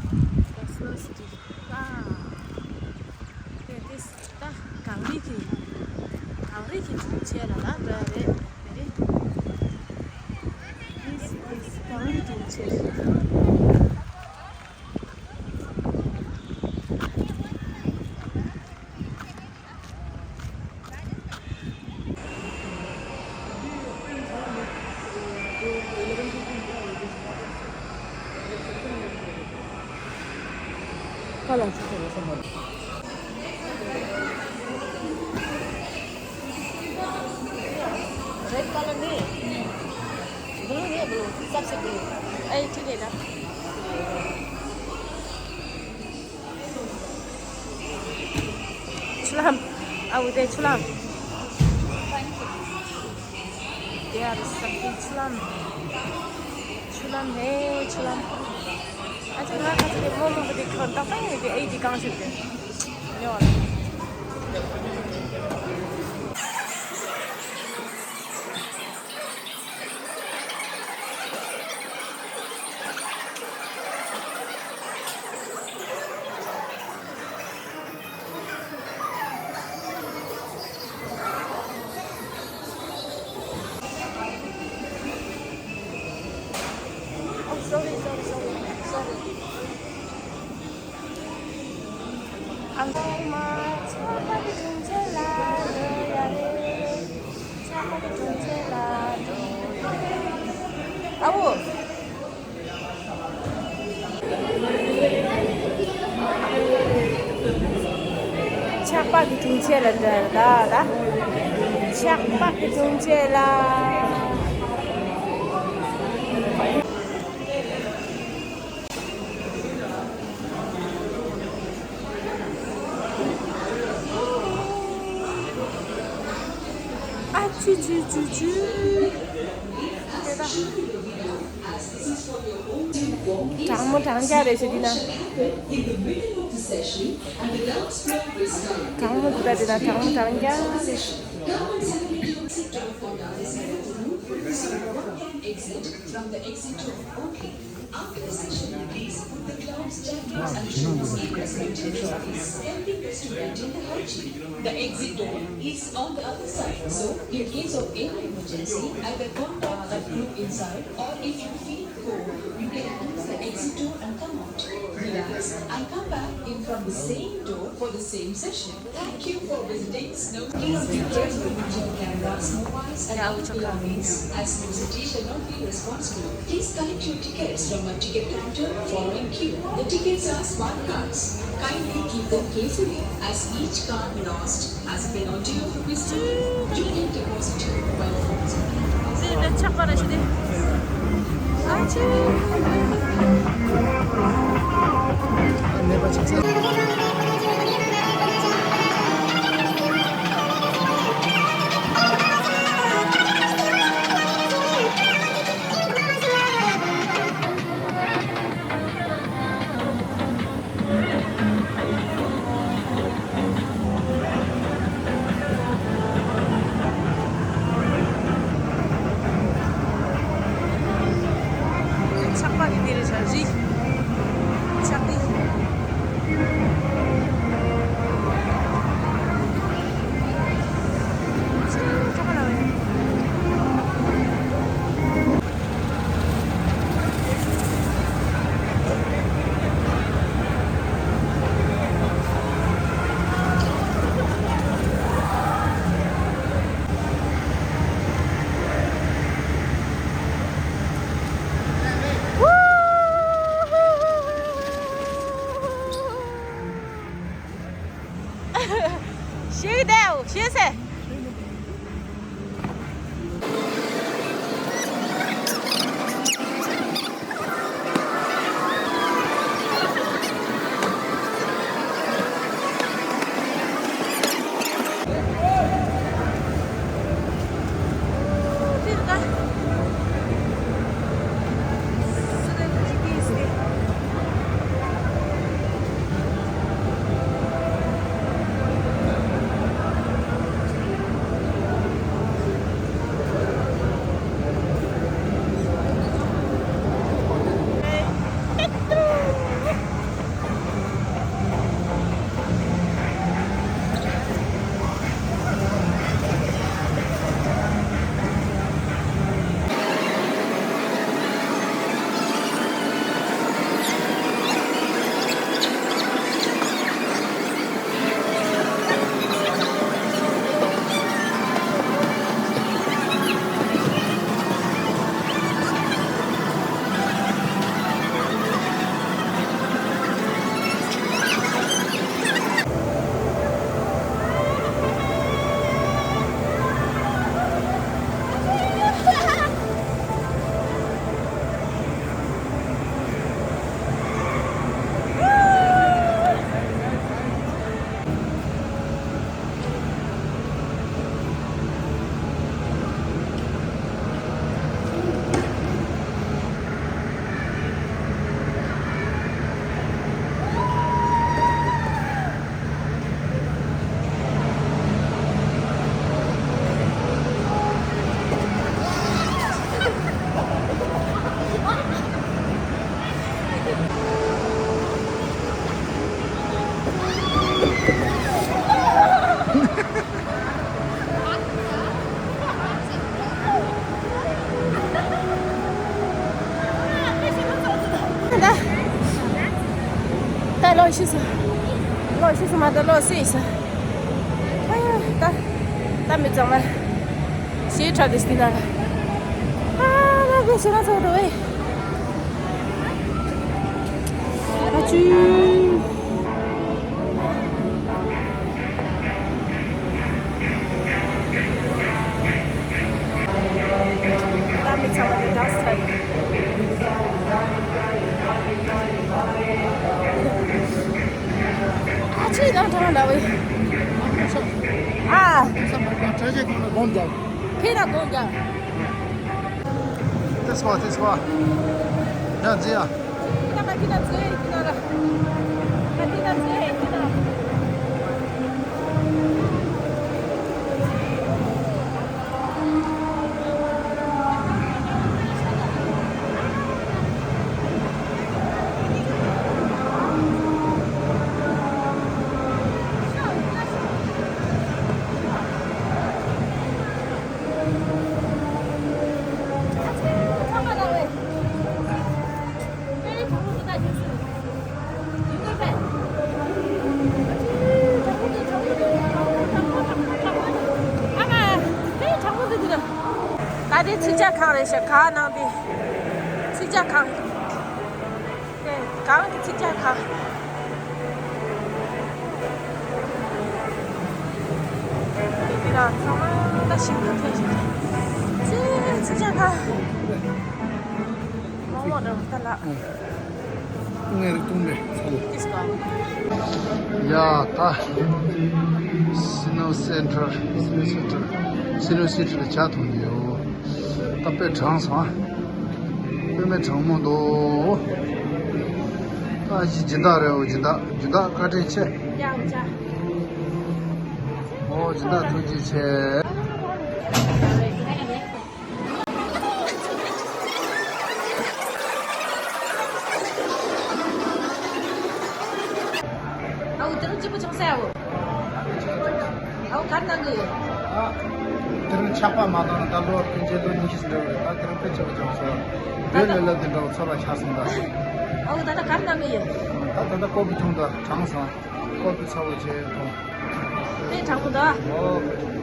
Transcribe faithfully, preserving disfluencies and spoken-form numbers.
Snow City. Wow. དེ་དེ་ད་གངས་རི་གི་གངས་རི་གི་གྲོང་ཁྱེར་ལ་ད་འགྲོ་ཡ་རེད། དེ་རེད། This is གངས་རི་གྲོང་ཁྱེར། Red color ནི། Blue ནི། Blue. सबसे blue. ए, ठीक है ना? ཆུ་ལྷམ། ཨ་འུ་དེ་ཆུ་ལྷམ། དེ་ཨ་རུ་སམ་ཐིང་ཆུ་ལྷམ། ཆུ་ལྷམ་ཧེ་ཆུ་ལྷམ། ཨ་ཅག་ང་ཁ་ཅིག་གི་མོ་མོ་གི་དེ་ཁོ་ཏག་ཏག་ཡོད་དེ་ཨེ་དེ་གང་ཞིག་དེ་ཉོ་བ། Oh, sorry, sorry, sorry, sorry. I'm sorry, my ཆགས་པ་གི་དྲུང་ཆེ་ལ་འགྲོ་ཡ་རེད། ཆགས་པ་གི་དྲུང་ཆེ་ལ་འགྲོ་ཡ་རེད། ཨ་འུ། ཆགས་པ་གི་དྲུང་ཆེ་ལ་འགྲོ་ཡ་རེད་ད་ད། ཆགས་པ་གི་དྲུང་ཆེ་ལ། ཨ་ཆུ་ཆུ་ཆུ་ཆུ། དེ་ད། གྲང་མོ་གྲང་རྒྱག་རེད་ཤག་འདི་ན། གྲང་མོ་འདུག་ད་འདི་ན་གྲང་མོ་གྲང་རྒྱག་རེད་ཤག Exit from the exit door only. After the session, please put the gloves, jackets and shoes in respective trolley. Helping us to maintain the hygiene. The exit door is on the other side, so in case of any emergency, either contact the crew inside or if you feel cold, you can use the exit door and come out. Relax and come back in from the same door for the same session. Thank you for visiting Snow. Please be careful with your cameras, mobiles, and other belongings, as Snow City shall not be responsible. Please collect your tickets from a ticket counter following queue. The tickets are smart cards. Kindly keep them carefully, as each card lost has a penalty of rupees twenty. You can deposit your mobile phones. དེ་ད་ཆགས་པ་ར་ཞིག་དེ། ཨ་ཅེ། ཆགས་པ་གི་དེ་རེད་ཤག་རི། ཆགས་ཏེ། ཆགས་པ་ལ་བས། ཤེས་ཀྱི་འདུག་ཤེས་ཟེར། ལོག་ཤི་སོང་། ལོག་ཤི་སོང་མ་གཏོགས་ལོག་སྲིད་སོང་། ཨ་ཡ། ད་ད་མི་ཚང་མ་ཞེ་དྲག་འདུག་འདི་ན། ཨ་ལ་གོ་ཞེ་དྲག་ཚོགས་འགྲོ་བས། ཨ་ཅུ། ད་མི་ཚང་མ་ལ་ཌན་སི་ལ། ཨ་ཅེ་དང་དྲང་འདྲ་བས། ཨ། ཁྱེད་ལ་དགོངས་རྒྱབ། ཏེས་པ་ཏེས་པ། ཡ་ཛི་ཡ། ད་དེ་ཚིག་ཇ་ཁང་རེད་ཤག་ག་ནང་དེ་ཚིག་ཇ་ཁང་། དེ་གང་གི་ཚིག་ཇ་ཁང་། དེ་དེ་ལ་ཚང་མ་ད་ཞིམ་པོ་ཐོན་ཤག་ཚིག་ཚིག་ཇ་ཁང་། མང་བ་འདྲ་བོ་ད་ལ། ངའི་རིག་ཐུང་མེད་ཚ་ལོ། ཡ་ད། སི་ནོ་སེན་ཊར། སི་ནོ་སེན་ཊར། སི་ནོ་སི་ཊི་ལ་ཇ་འཐུང་གི་ཡོད། ད་དཔེ་གྲང་སོང་། དཔེ་མེད་གྲང་མོ་འདུག་ད་ཅི་སྦྱིན་བདག་རེད། འོ་སྦྱིན་བདག་སྦྱིན་བདག་བཀའ་དྲིན་ཆེ། ཡ་འོ་ཇ། འོ་སྦྱིན་བདག་ཐུགས་རྗེ་ཆེ། ཨའུ་དེ་རིང་སྐྱིད་པོ་བྱུང་ས་ཡ་འོ། ཨའུ་གར་གནང་གི་ཡོད། དེ་རིང་ཆག་པ་མ་གཏོང་ན་ད་ལོ་ཕན་ཆད་ལོ་ཉི་ཤུ་ཟིན་འགྲོ་རེད། ད་དེ་རིང་དཔེ་ཆེ་བ་བྱུང་སོང་། བོད་ལས་སླ་དེ་འདྲ་བ་ཚོར་བ་ཆགས་སོང་ད། ཨའུ་ད་ལྟ་གར་གནང་གི་ཡོད། ད་ད་ལྟ་ཀོ་པི་བྱུང་ད་གྲང་སོང་། ཀོ་པི་ཚ་བོ་བྱས་འཐུང་། དེ་གྲང་པོ་འདུག་ཨོ།